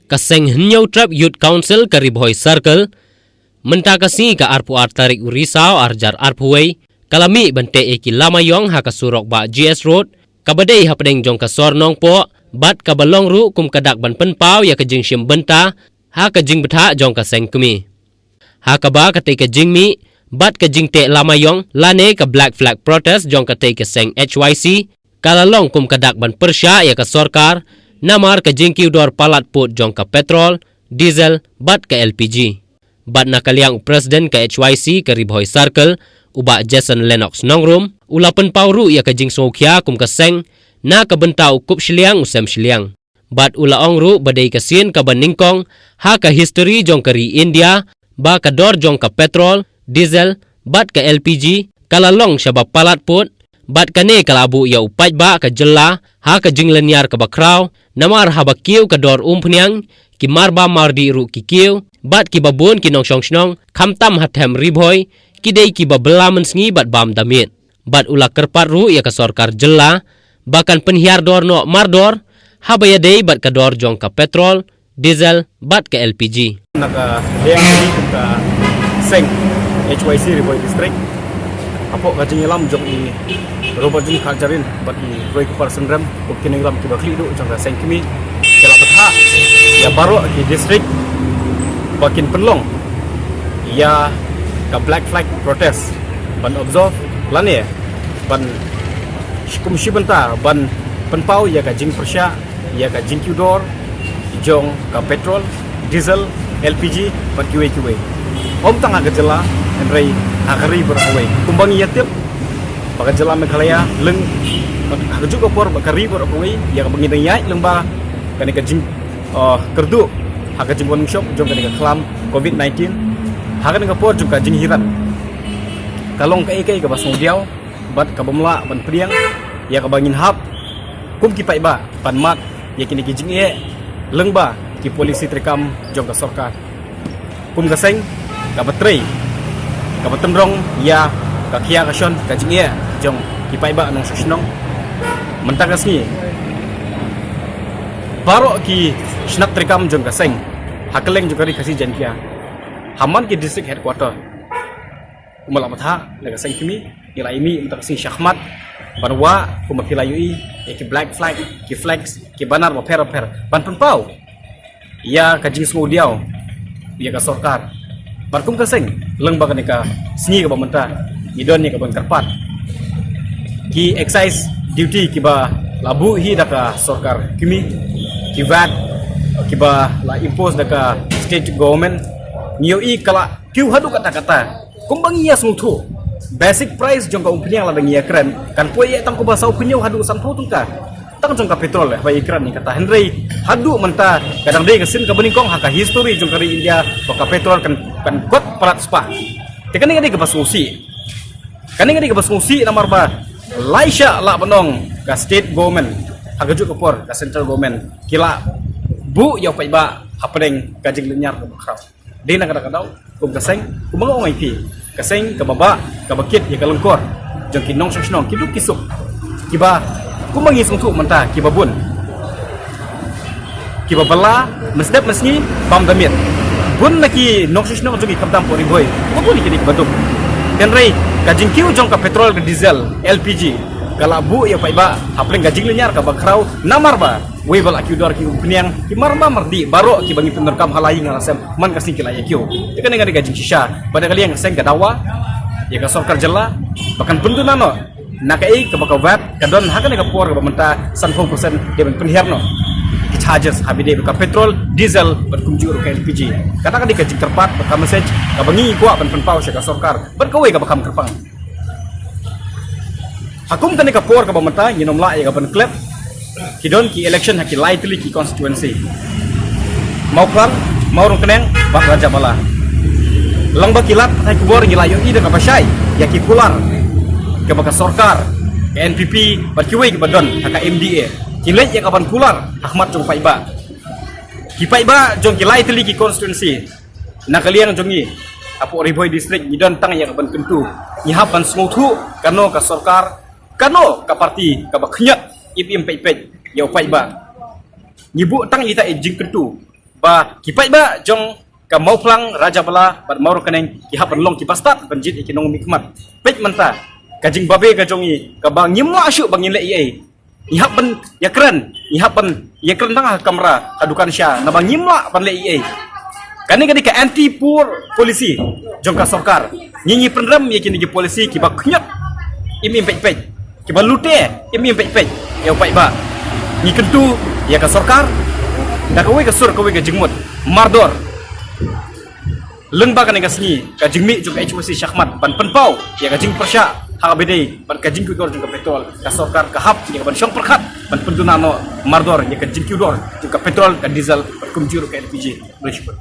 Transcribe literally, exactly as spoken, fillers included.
Ka seng Hynñiewtrep Youth Council ka Ri Bhoi Circle, mynta ka sngi ka arphew ar tarik u Risaw arhajar arphew wei, ka la mih ban teh ïa ki lama ïong ha ka surok Bah G S Road, kaba dei hapdeng jong ka sor Nongpoh, bad kaba long ruh kum ka dak ban pynpaw ïa ka jingshim bynta ha ka jingbthah jong ka seng kmie. Ha kaba katei ka jingmih bad ka jingteh lama ïong lane ka Black Flag Protest jong katei ka seng H Y C, ka la long kum ka dak ban pyrshah ïa ka sorkar namar ka jingkiew dor palat pud jong ka petrol, diesel bad ka L P G. Bad na ka liang u President ka H Y C ka Ri Bhoi Circle, u Bah Jason Lennox Nongrum, u la pynpaw ruh ïa ka jingsngewkhia kum ka seng na ka bynta u kup shiliang u sem shiliang. Bad u la ong ruh ba dei ka sien kaba nyngkong ha ka history jong ka ri India ba ka dor jong ka petrol, diesel bad ka L P G ka la long shaba palat pud, bad kane ka la buh ïa u paidbah ka jylla ha ka jinglynñiar kaba khraw, namar haba kiew ka dor umphniang, ki marbam mardih ruh ki kiew, bad kiba bun ki nongshong shnong, khamtam ha them Ri Bhoi, ki dei kiba bylla mynsngi bad bam da miet. Bad u la kyrpad ruh ïa ka sorkar jylla ba kan pynhiar dor noh mardor haba ïadei bad ka dor jong ka petrol, diesel bad ka L P G. Na ka liang ka seng H Y C Ri Bhoi District, hapoh ka jingïalam jong i Robertson Kharjarin bad i Roy Kupar Synrem, kum ki nongïalam kiba khlieh duh jong ka seng kmie, ki la bthah ïa baroh ki district ba kin pynlong ïa ka Black Flag Protest ban observe lane ban kum shi bynta ban pynpaw ïa ka jingpyrshah ïa ka jingkiew dor jong ka petrol, diesel, L P G bad kiwei kiwei. Ym tang ha ka jylla, hynrei ha ka ri baroh kawei. Kumba ngi ïa tip ba ka jylla Meghalaya lyngba ha kajuh ka por bad ka ri baroh kawei ïa kaba ngi dang ïaid lyngba kane ka jing, uh, kyrduh ha ka jingwan shop jong kane ka khlam covid nineteen, ha kane ka por jong ka jinghiar ka long kaei kaei kaba sngewdiaw bad kaba ym lah ban pdiang ïa kaba ngin hap kum ki paidbah ban mad ïa kine ki jingeh lyngba ki polisi treikam jong ka sorkar. Kum ka seng kaba trei kaba tynrong ïa ka khia ka shon ka jingeh jong ki paidbah nongshong shnong, mynta ka sngi baroh ki shnat treikam jong ka seng ha kylleng jong ka ri Khasi Jaiñtia, ha man ki district headquarter, kumba la bthah na ka seng kmie, ngi la ïa mih mynta ka sngi shakhmat ban wah kumba phi la ïohi ïa ki black flag, ki flags, ki banner bapher bapher ban pynpaw ïa ka jingsngewdiaw ïa ka sorkar. Bad kum ka seng lyngba kane ka sngi kaba mynta ngi don ïa kaban kyrpad ki excise duty kiba la buh hi da ka sorkar kmie, ki vat kiba la impose da ka state government, ngi ïohi ka la kiew haduh katta katta. Kumba ngi ïa sngewthuh, basic price jong ka umphniang lada ngi ïa kren kan poi ïa tang kumba saw phew haduh sanphew tyngka tang jong ka petrol, eh, ba ïa kren ïa kata. Hynrei haduh mynta ka dang dei ka sien kaba nyngkong ha ka history jong ka ri India ba ka petrol kan, kan kot palat spah. Te kane ka dei kaba sngewsih. Kane ka dei kaba sngewsih namar ba lai shah lah ban ong ka state government ha kajuh ka por ka central government ki la buh ïa u paidbah hapdeng ka jinglynñiar kaba khraw. Dei na kata ka daw kum ka seng, kumba nga ong ïa phi, ka seng kaba bah, kaba kit ïa ka lyngkor jong ki nongshong shnong, ki duk ki suk, kiba kumba ngi sngewthuh mynta kiba bun, kiba bylla mynstep mynsngi, bam da miet. Bun na ki nongshong shnong jong ngi khamtam hapoh Ri Bhoi, kiba bun ïa kine kiba duk. Hynrei ka jingkiew jong ka petrol, ka diesel, L P G ka la buh ïa u paidbah hapdeng ka jinglynñiar kaba khraw namar ba wei ba la kiew dor ki umphniang, ki marbam mardih baroh kiba ngi pyndonkam ha la ïing ha la sem, man ka sngi ki la ïa kiew. Te kane ka dei ka jingshisha ba na ka liang ka seng ka dawa ïa ka sorkar jylla ba kan pynduna noh na kaei kaba ka vat ka don ha kane ka por kaba mynta sanphew percent, dei ban pynhiar noh ki charges haba dei ka petrol, diesel bad kumjuh ruh ka L P G. Kata ka dei ka jingkyrpad bad ka message kaba ngi kwah ban pynpaw sha ka sorkar bad kawei kaba kham kyrpang. Ha kum kane ka por kaba mynta ngin ym lah ïa kaban klet, ki don ki election ha ki lai tylli ki constituency, Mawphlang, Mawryngkneng bad Rajabala. Lyngba ki lad pathai khubor ngi la ïohi da kaba shai ïa ki kular kaba ka sorkar, ka N P P bad kiwei kiba don ha ka M D A ki leit ïa kaban kular ha khmat jong paidbah. Ki paidbah jong ki lai tylli ki constituency na ka liang jong ngi hapoh Ri Bhoi District ngi don tang ïa kaban kyntu, ngi hap ban sngewthuh kano ka sorkar, kano ka party kaba khñiot ip im peit peit ïa u paidbah. Ngi buh tang ïa ita i jingkyntu ba ki paidbah jong ka Mawphlang, Rajabala bad Mawryngkneng ki hap ban long ki bastad ban jied ïa ki nongmihkhmat. Peit mynta ka jingbabe ka jong ngi kaba ngim lah shuh ba ngin leh ei ei. Ngi hap ban ïakren, ngi hap ban ïakren tang ha kamra, ha dukan sha, naba ngim lah ban leh ei ei. Kane ka dei ka anti poor policy jong ka sorkar. Ngi ngi pynrem ïa kine ki policy kiba khñiot im im peit peit, kiba lute im im peit peit ïa u paidbah. Ngi kyntu ïa ka sorkar da kawei ka sur kawei ka jingmut, mardor. Lyngba kane ka sngi, ka jingmih jong ka H Y C shakhmat ban pynpaw ïa ka jingpyrshah ha kaba ïadei bad ka jingkiew dor jong ka petrol, ka sorkar ka hap ïa ka ban shong pyrkhat ban pynduna noh mardor ïa ka jingkiew dor jong ka petrol, ka diesel bad kumjuh ruh ka L P G. Khublei shibun.